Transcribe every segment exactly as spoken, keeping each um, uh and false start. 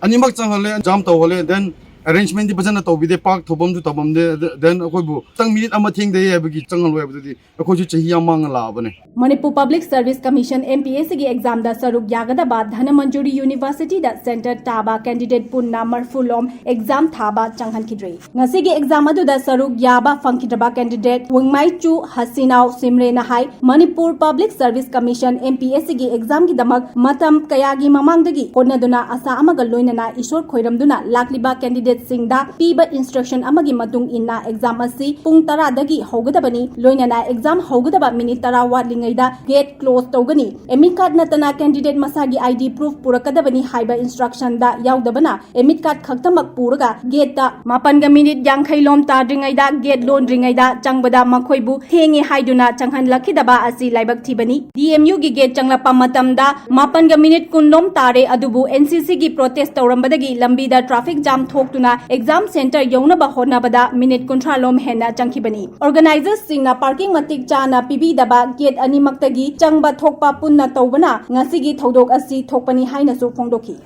ꯑꯅꯤꯃꯛ ꯆꯪꯍꯜꯂꯦ, exam ꯇꯧꯍꯜꯂꯦ, then arrangement ꯗꯤ ꯐꯖꯅ ꯇꯧꯕꯤꯗꯦ, ꯄꯥꯛ ꯊꯧꯐꯝꯁꯨ ꯇꯧꯐꯝꯗꯦ, then ꯑꯩꯈꯣꯏꯕꯨ ꯈꯤꯇꯪ ꯃꯤꯅꯤꯠ ꯑꯃ ꯊꯦꯡꯗꯩ ꯍꯥꯏꯕꯒꯤ ꯆꯪꯍꯜꯂꯣꯏ ꯍꯥꯏꯕꯗꯨꯗꯤ ꯑꯩꯈꯣꯏꯁꯨ ꯆꯍꯤ ꯑꯃ ꯃꯥꯡꯉ ꯂꯥꯛꯑꯕꯅꯦ꯫ Manipur Public Service Commission, M P S C ꯒꯤ exam ꯗ ꯁꯔꯨꯛ ꯌꯥꯒꯗꯕ ꯙꯅꯃꯟꯖꯨꯔꯤ University ꯗ center ꯇꯥꯕ candidate ꯄꯨꯟꯅ ꯃꯔꯐꯨ ꯂꯣꯝ exam ꯊꯥꯕ ꯆꯪꯍꯟꯈꯤꯗ꯭ꯔꯦ꯫ ꯉꯁꯤꯒꯤ exam ꯑꯗꯨꯗ ꯁꯔꯨꯛ ꯌꯥꯕ ꯐꯪꯈꯤꯗ꯭ꯔꯕ candidate ꯋꯨꯡꯃꯥꯏꯆꯨ ꯍꯁꯤꯅꯥꯎ ꯁꯤꯝꯔꯦꯅ ꯍꯥꯏ, Manipur Public Service Commission, M P S C ꯒꯤ exam ꯒꯤꯗꯃꯛ ꯃꯇꯝ ꯀꯌꯥꯒꯤ ꯃꯃꯥꯡꯗꯒꯤ ꯍꯣꯠꯅꯗꯨꯅ ꯑꯁꯥ ꯑꯃꯒ ꯂꯣꯏꯅꯅ ꯏꯁꯣꯔ ꯈꯣꯏꯔꯝꯗꯨꯅ ꯂꯥꯛꯂꯤꯕ candidate ꯁꯤꯡꯗ ꯄꯤꯕ instruction ꯑꯃꯒꯤ ꯃꯇꯨꯡ ꯏꯟꯅ exam ꯑꯁꯤ ꯄꯨꯡ ꯇꯔꯥꯗꯒꯤ ꯍꯧꯒꯗꯕꯅꯤ, ꯂꯣꯏꯅꯅ exam ꯍꯧꯒꯗꯕ ꯃꯤꯅꯤꯠ ꯇꯔꯥ ꯋꯥꯠꯂꯤꯉꯩꯗ gate close ꯇꯧꯒꯅꯤ꯫ Admit card ꯅꯠꯇꯅ candidate ꯃꯁꯥꯒꯤ I D proof ꯄꯨꯔꯛꯀꯗꯕꯅꯤ ꯍꯥꯏꯕ instruction ꯗ ꯌꯥꯎꯗꯕꯅ admit card ꯈꯛꯇꯃꯛ ꯄꯨꯔꯒ gate ꯇ ꯃꯥꯄꯟꯒ ꯃꯤꯅꯤꯠ ꯌꯥꯡꯈꯩ ꯂꯣꯝ ꯇꯥꯗ꯭ꯔꯤꯉꯩꯗ gate ꯂꯣꯟꯗ꯭ꯔꯤꯉꯩꯗ ꯆꯪꯕꯗ ꯃꯈꯣꯏꯕꯨ ꯊꯦꯡꯉꯦ ꯍꯥꯏꯗꯨꯅ ꯆꯪꯍꯜꯂꯛꯈꯤꯗꯕ ꯑꯁꯤ ꯂꯥꯏꯕꯛ ꯊꯤꯕꯅꯤ꯫ D M U ꯒꯤ gate ꯆꯪꯂꯛꯄ ꯃꯇꯝꯗ ꯃꯥꯄꯟꯒ ꯃꯤꯅꯤꯠ ꯀꯨꯟ ꯂꯣꯝ ꯇꯥꯔꯦ, ꯑꯗꯨꯕꯨ N C C ꯒꯤ protest ꯇꯧꯔꯝꯕꯗꯒꯤ ꯂꯝꯕꯤꯗ traffic jam ꯊꯣꯛꯇꯨꯅ exam center ꯌꯧꯅꯕ ꯍꯣꯠꯅꯕꯗ ꯃꯤꯅꯤꯠ ꯀꯨꯟꯊ꯭ꯔꯥ ꯂꯣꯝ ꯍꯦꯟꯅ ꯆꯪꯈꯤꯕꯅꯤ꯫ Organizers ꯁꯤꯡꯅ parking ꯃꯇꯤꯛ ꯆꯥꯅ ꯄꯤꯕꯤꯗꯕ gate ꯑꯅꯤꯃꯛꯇꯒꯤ ꯆꯪꯕ ꯊꯣꯛꯄ ꯄꯨꯟꯅ ꯇꯧꯕꯅ ꯉꯁꯤꯒꯤ ꯊꯧꯗꯣꯛ ꯑꯁꯤ ꯊꯣꯛꯄꯅꯤ ꯍꯥꯏꯅꯁꯨ ꯐꯣꯡꯗꯣꯛꯈꯤ꯫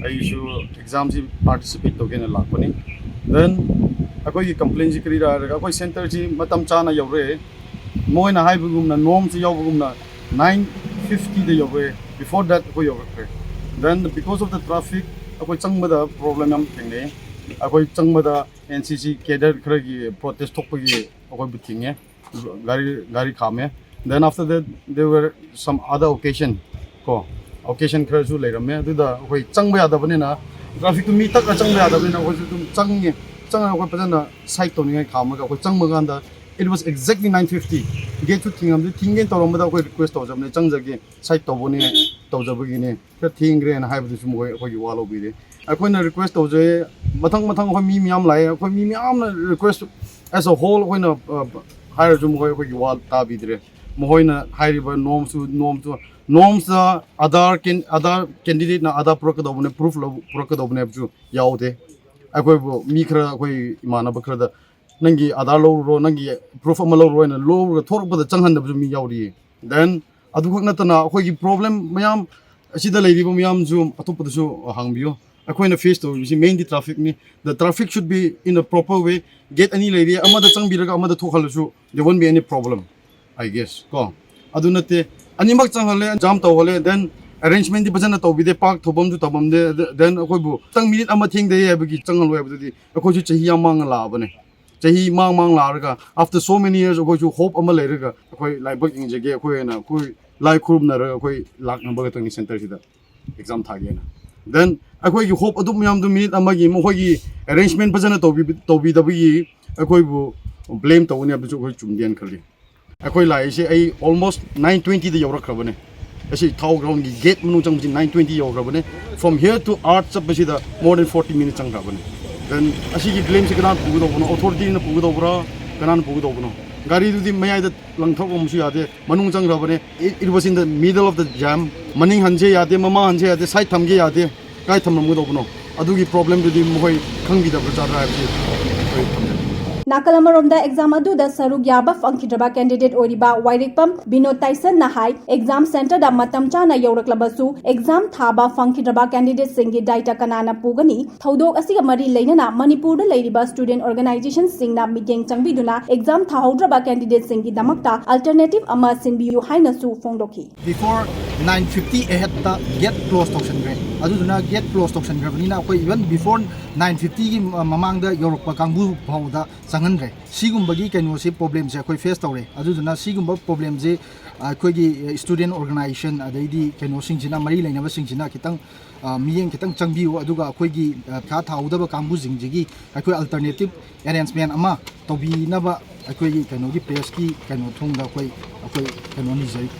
ꯑꯩꯁꯨ exam ꯁꯤ participate ꯇꯧꯒꯦꯅ ꯂꯥꯛꯄꯅꯤ꯫ Then ꯑꯩꯈꯣꯏꯒꯤ complaint ꯁꯤ ꯀꯔꯤꯔꯥ ꯍꯥꯏꯔꯒ, ꯑꯩꯈꯣꯏ center ꯁꯤ ꯃꯇꯝ ꯆꯥꯅ ꯌꯧꯔꯛꯑꯦ꯫ ꯃꯣꯏꯅ ꯍꯥꯏꯕꯒꯨꯝꯅ, norms ꯇ ꯌꯧꯕꯒꯨꯝꯅ, nine fifty ꯗ ꯌꯧꯔꯛꯑꯦ꯫ Before that ꯑꯩꯈꯣꯏ ꯌꯧꯔꯛꯈ꯭ꯔꯦ꯫ Then because of the traffic ꯑꯩꯈꯣꯏ ꯆꯪꯕꯗ problem ꯌꯥꯝ ꯊꯦꯡꯅꯩ꯫ ꯑꯩꯈꯣꯏ ꯆꯪꯕꯗ N C C cadre ꯈꯔꯒꯤ protest ꯊꯣꯛꯄꯒꯤ ꯑꯩꯈꯣꯏꯕꯨ ꯊꯤꯡꯉꯦ, ꯒꯥꯔꯤ, ꯒꯥꯔꯤ ꯈꯥꯝꯃꯦ꯫ Then after that there were some other occasion ꯀꯣ, occasion ꯈꯔꯁꯨ ꯂꯩꯔꯝꯃꯦ꯫ ꯑꯗꯨꯗ ꯑꯩꯈꯣꯏ ꯆꯪꯕ ꯌꯥꯗꯕꯅꯤꯅ, traffic ꯇꯨ ꯃꯤ ꯇꯛꯅ ꯆꯪꯕ ꯌꯥꯗꯕꯅꯤꯅ ꯑꯩꯈꯣꯏꯁꯨ ꯑꯗꯨꯝ ꯆꯪꯉꯦ꯫ ꯆꯪꯉꯒ ꯑꯩꯈꯣꯏ ꯐꯖꯅ side ꯇꯧꯅꯤꯡꯉꯥꯏ ꯈꯥꯝꯃꯒ ꯑꯩꯈꯣꯏ ꯆꯪꯕ ꯀꯥꯟꯗ it was exactly nine fifty꯫ Gate ꯁꯨ ꯊꯤꯡꯉꯝꯗꯦ, ꯊꯤꯡꯒꯦꯅ ꯇꯧꯔꯝꯕꯗ ꯑꯩꯈꯣꯏ request ꯇꯧꯖꯕꯅꯦ, ꯆꯪꯖꯒꯦ, side ꯇꯧꯕꯅꯦ, ꯇꯧꯖꯕꯒꯤꯅꯦ꯫ ꯈꯔ ꯊꯦꯡꯈ꯭ꯔꯦꯅ ꯍꯥꯏꯕꯗꯨꯁꯨ ꯃꯈꯣꯏ ꯑꯩꯈꯣꯏꯒꯤ ꯋꯥ ꯂꯧꯕꯤꯗꯦ꯫ ꯑꯩꯈꯣꯏꯅ request ꯇꯧꯖꯩ, ꯃꯊꯪ ꯃꯊꯪ ꯑꯩꯈꯣꯏ ꯃꯤ ꯃꯌꯥꯝ ꯂꯥꯛꯑꯦ, ꯑꯩꯈꯣꯏ ꯃꯤ ꯃꯌꯥꯝꯅ request as a whole ꯑꯩꯈꯣꯏꯅ, ꯑ, ꯍꯥꯏꯔꯁꯨ ꯃꯈꯣꯏ ꯑꯩꯈꯣꯏꯒꯤ ꯋꯥ ꯇꯥꯕꯤꯗ꯭ꯔꯦ꯫ ꯃꯈꯣꯏꯅ ꯍꯥꯏꯔꯤꯕ norms two, norms two, norms ꯇ Aadhaar can-, Aadhaar candidate ꯅ Aadhaar ꯄꯨꯔꯛꯀꯗꯧꯕꯅꯦ, proof ꯂꯧ-, ꯄꯨꯔꯛꯀꯗꯧꯕꯅꯦ ꯍꯥꯏꯕꯁꯨ ꯌꯥꯎꯗꯦ꯫ ꯑꯩꯈꯣꯏꯕꯨ ꯃꯤ ꯈꯔ, ꯑꯩꯈꯣꯏ ꯏꯃꯥꯟꯅꯕ ꯈꯔꯗ, "ꯅꯪꯒꯤ Aadhaar ꯂꯧꯔꯨꯔꯣ, ꯅꯪꯒꯤ proof ꯑꯃ ꯂꯧꯔꯨꯔꯣ" ꯍꯥꯏꯅ ꯂꯧꯔꯒ ꯊꯣꯛꯂꯛꯄꯗ ꯆꯪꯍꯟꯗꯕꯁꯨ ꯃꯤ ꯌꯥꯎꯔꯤꯌꯦ꯫ Then ꯑꯗꯨꯈꯛ ꯅꯠꯇꯅ ꯑꯩꯈꯣꯏꯒꯤ problem ꯃꯌꯥꯝ ꯑꯁꯤꯗ ꯂꯩꯔꯤꯕ ꯃꯌꯥꯝꯁꯨ ꯑꯇꯣꯞꯄꯗꯁꯨ ꯍꯪꯕꯤꯌꯨ꯫ ꯑꯩꯈꯣꯏꯅ ꯐꯦꯁ ꯇꯧꯔꯤꯕꯁꯤ ꯃꯦꯟꯗꯤ ꯇ꯭ꯔꯥꯐꯤꯛꯅꯤ. The traffic should be in a proper way. Gate ꯑꯅꯤ ꯂꯩꯔꯤ, ꯑꯃꯗ ꯆꯪꯕꯤꯔꯒ ꯑꯃꯗ ꯊꯣꯛꯍꯜꯂꯁꯨ there won't be any problem, I guess, ꯀꯣ. ꯑꯗꯨ ꯅꯠꯇꯦ, ꯑꯅꯤꯃꯛ ꯆꯪꯍꯜꯂꯦ, ꯖꯥꯝ ꯇꯧꯍꯜꯂꯦ, then arrangement ꯗꯤ ꯐꯖꯅ ꯇꯧꯕꯤꯗꯦ, ꯄꯥꯔꯛ ꯇꯧꯐꯝꯁꯨ ꯇꯧꯐꯝꯗꯦ. Then ꯑꯩꯈꯣꯏꯕꯨ ꯈꯤꯇꯪ ꯃꯤꯅꯤꯠ ꯑꯃ ꯊꯦꯡꯊꯩ ꯍꯥꯏꯕꯒꯤ ꯆꯪꯍꯜꯂꯣꯏ ꯍꯥꯏꯕꯗꯨꯗꯤ ꯑꯩꯈꯣꯏꯁꯨ ꯆꯍꯤ ꯌꯥꯝ ꯃꯥꯡꯉ ꯂꯥꯛꯑꯕꯅꯦ. ꯆꯍꯤ ꯃꯥꯡ ꯃꯥꯡ ꯂꯥꯛꯑꯒ, after so many years, ꯑꯩꯈꯣꯏꯁꯨ ꯍꯣꯞ ꯑꯃ ꯂꯩꯔꯒ ꯑꯩꯈꯣꯏ ꯂꯥꯏꯕꯛ ꯌꯦꯡꯖꯒꯦ, ꯑꯩꯈꯣꯏ ꯑꯣꯏꯅ ꯑꯩꯈꯣꯏ ꯂꯥꯏ ꯈꯨꯔꯨꯝꯅꯔꯒ ꯑꯩꯈꯣꯏ ꯂꯥꯛꯅꯕ ꯈꯛꯇꯪꯅꯤ ꯁꯦꯟꯇꯔꯁꯤꯗ ꯑꯦꯛꯖꯥꯝ ꯊꯥꯒꯦꯅ. Then ꯑꯩꯈꯣꯏꯒꯤ ꯍꯣꯞ ꯑꯗꯨ ꯃꯌꯥꯝꯗꯨ ꯃꯤꯅꯤꯠ ꯑꯃꯒꯤ ꯃꯈꯣꯏꯒꯤ ꯑꯦꯔꯦꯟꯖꯃꯦꯟ ꯐꯖꯅ ꯇꯧꯕꯤ-, ꯇꯧꯕꯤꯗꯕꯒꯤ ꯑꯩꯈꯣꯏꯕꯨ ꯕ꯭ꯂꯦꯝ ꯇꯧꯒꯅꯤ ꯍꯥꯏꯕꯁꯨ ꯑꯩꯈꯣꯏ ꯆꯨꯝꯗꯦꯅ ꯈꯜꯂꯤ. ꯑꯩꯈꯣꯏ ꯂꯥꯛꯏꯁꯦ ꯑꯩ almost nine twenty ꯗ ꯌꯧꯔꯛꯈ꯭ꯔꯕꯅꯦ. ꯑꯁꯤ ꯊꯥꯎ ꯒ꯭ꯔꯥꯎꯟꯒꯤ ꯒꯦꯠ ꯃꯅꯨꯡ ꯆꯪꯕꯁꯤ nine twenty ꯌꯧꯈ꯭ꯔꯕꯅꯦ. From here to art ꯆꯠꯄꯁꯤꯗ more than forty minutes ꯆꯪꯈ꯭ꯔꯕꯅꯦ. Then ꯑꯁꯤꯒꯤ ꯕ꯭ꯂꯦꯝꯁꯤ ꯀꯅꯥꯅ ꯄꯨꯒꯗꯧꯕꯅꯣ? ꯑꯣꯊꯣꯔꯤꯇꯤꯅ ꯄꯨꯒꯗꯧꯕ꯭ꯔꯥ? ꯀꯅꯥꯅ ꯄꯨꯒꯗꯧꯕꯅꯣ? ꯒꯥꯔꯤꯗꯨꯗꯤ ꯃꯌꯥꯏꯗ ꯂꯪꯊꯣꯛꯂꯝꯕꯁꯨ ꯌꯥꯗꯦ, ꯃꯅꯨꯡ ꯆꯪꯈ꯭ꯔꯕꯅꯦ. It, it was in the middle of the jam. ꯃꯅꯤꯡ ꯍꯟꯁꯦ ꯌꯥꯗꯦ, ꯃꯃꯥꯡ ꯍꯟꯁꯦ ꯌꯥꯗꯦ, ꯁꯥꯏꯠ ꯊꯝꯒꯦ ꯌꯥꯗꯦ. ꯀꯥꯏ ꯊꯝꯂꯝꯒꯗꯧꯕꯅꯣ? ꯑꯗꯨꯒꯤ ꯄ꯭ꯔꯣꯕ꯭ꯂꯦꯝꯗꯨꯗꯤ ꯃꯈꯣꯏ ꯈꯪꯕꯤꯗꯕ꯭ꯔꯥ ꯖꯥꯠꯔꯥ ꯍꯥꯏꯕꯁꯤ ꯑꯩꯈꯣꯏ ꯊꯝꯖꯅꯤꯡꯉꯤ꯫ ꯅꯥꯀꯜ ꯑꯃꯔꯣꯝꯗ ꯑꯦꯛꯖꯥꯝ ꯑꯗꯨꯗ ꯁꯔꯨꯛ ꯌꯥꯕ ꯐꯪꯈꯤꯗ꯭ꯔꯕ ꯀꯦꯟꯗꯤꯗꯦꯠ ꯑꯣꯏꯔꯤꯕ ꯋꯥꯏꯔꯦꯛꯄꯝ ꯕꯤꯅꯣꯗ ꯇꯥꯏꯁꯟꯅ ꯍꯥꯏ, ꯑꯦꯛꯖꯥꯝ ꯁꯦꯟꯇꯔꯗ ꯃꯇꯝ ꯆꯥꯅ ꯌꯧꯔꯛꯂꯕꯁꯨ ꯑꯦꯛꯖꯥꯝ ꯊꯥꯕ ꯐꯪꯈꯤꯗ꯭ꯔꯕ ꯀꯦꯟꯗꯤꯗꯦꯠꯁꯤꯡꯒꯤ ꯗꯥꯏꯇ ꯀꯅꯥꯅ ꯄꯨꯒꯅꯤ? ꯊꯧꯗꯣꯛ ꯑꯁꯤꯒ ꯃꯔꯤ ꯂꯩꯅꯅ ꯃꯅꯤꯄꯨꯔꯗ ꯂꯩꯔꯤꯕ ꯁ꯭ꯇꯨꯗꯦꯟꯠ ꯑꯣꯔꯒꯅꯥꯏꯖꯦꯁꯟꯁꯤꯡꯅ ꯃꯤꯠꯌꯦꯡ ꯆꯪꯕꯤꯗꯨꯅ ꯑꯦꯛꯖꯥꯝ ꯊꯥꯍꯧꯗ꯭ꯔꯕ ꯀꯦꯟꯗꯤꯗꯦꯠꯁꯤꯡꯒꯤꯗꯃꯛꯇ ꯑꯜꯇꯔꯅꯦꯇꯤꯚ ꯑꯃ ꯁꯤꯟꯕꯤꯌꯨ ꯍꯥꯏꯅꯁꯨ ꯐꯣꯡꯗꯣꯛꯈꯤ꯫ Before nine fifty ahead ꯇ gate close ꯇꯧꯁꯟꯈ꯭ꯔꯦ꯫ ꯑꯗꯨꯗꯨꯅ gate close ꯇꯧꯁꯟꯈ꯭ꯔꯕꯅꯤꯅ ꯑꯩꯈꯣꯏ even before nine fifty ꯒꯤ ꯃꯃꯥꯡꯗ ꯌꯧꯔꯛꯄ ꯀꯥꯡꯕꯨ ꯐꯥꯎꯕꯗ ꯆꯪꯍꯟꯗ꯭ꯔꯦ꯫ ꯁꯤꯒꯨꯝꯕꯒꯤ ꯀꯩꯅꯣꯁꯦ, ꯄ꯭ꯔꯣꯕ꯭ꯂꯦꯝꯁꯦ ꯑꯩꯈꯣꯏ ꯐꯦꯁ ꯇꯧꯔꯦ꯫ ꯑꯗꯨꯗꯨꯅ ꯁꯤꯒꯨꯝꯕ ꯄ꯭ꯔꯣꯕ꯭ꯂꯦꯝꯁꯦ ꯑꯩꯈꯣꯏꯒꯤ ꯁ꯭ꯇꯨꯗꯦꯟꯠ ꯑꯣꯔꯒꯅꯥꯏꯖꯦꯁꯟ ꯑꯗꯩꯗꯤ ꯀꯩꯅꯣꯁꯤꯡꯁꯤꯅ, ꯃꯔꯤ ꯂꯩꯅꯕꯁꯤꯡꯁꯤꯅ ꯈꯤꯇꯪ, ꯑ, ꯃꯤꯠꯌꯦꯡ ꯈꯤꯇꯪ ꯆꯪꯕꯤꯌꯨ꯫ ꯑꯗꯨꯒ ꯑꯩꯈꯣꯏꯒꯤ, ꯑ, ꯄꯩꯈꯥ ꯊꯥꯍꯧꯗꯕ ꯀꯥꯡꯕꯨꯁꯤꯡꯁꯤꯒꯤ ꯑꯩꯈꯣꯏ ꯑꯜꯇꯔꯅꯦꯇꯤꯚ ꯑꯦꯔꯦꯟꯖꯃꯦꯟ ꯑꯃ ꯇꯧꯕꯤꯅꯕ ꯑꯩꯈꯣꯏꯒꯤ ꯀꯩꯅꯣꯒꯤ ꯄ꯭ꯔꯦꯁꯀꯤ ꯀꯩꯅꯣ ꯊꯣꯡꯗ ꯑꯩꯈꯣꯏ, ꯑꯩꯈꯣꯏ ꯀꯩꯅꯣ ꯅꯤꯖꯔꯤ꯫